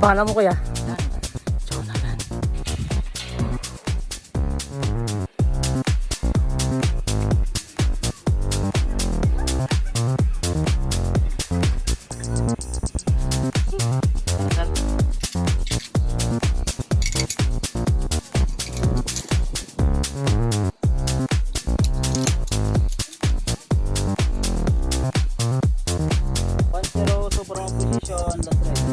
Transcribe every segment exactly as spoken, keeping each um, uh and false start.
Pangalan mo, kuya? Jonathan. One zero, super position, last rider.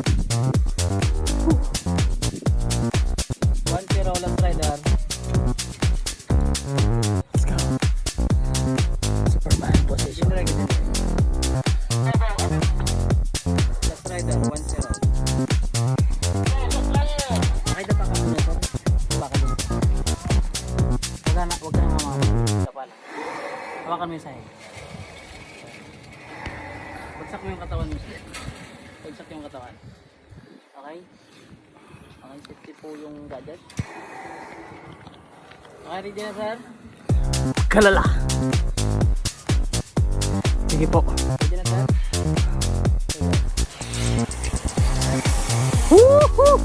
One zero, last rider. Let's go. Superman position. Last rider, one zero. Pakita pa kami nito. Baka dito. Wag ka na, wag ka na mamawa. Isa pa lang. Hawakan mo yung sahig. Bagsak mo yung katawan mo, sir. Bagsak yung katawan. Okay? Okay, safety po yung gadget. Okay, ready na, sir? Kalala. Sige po. Ready na, sir? Woohoo!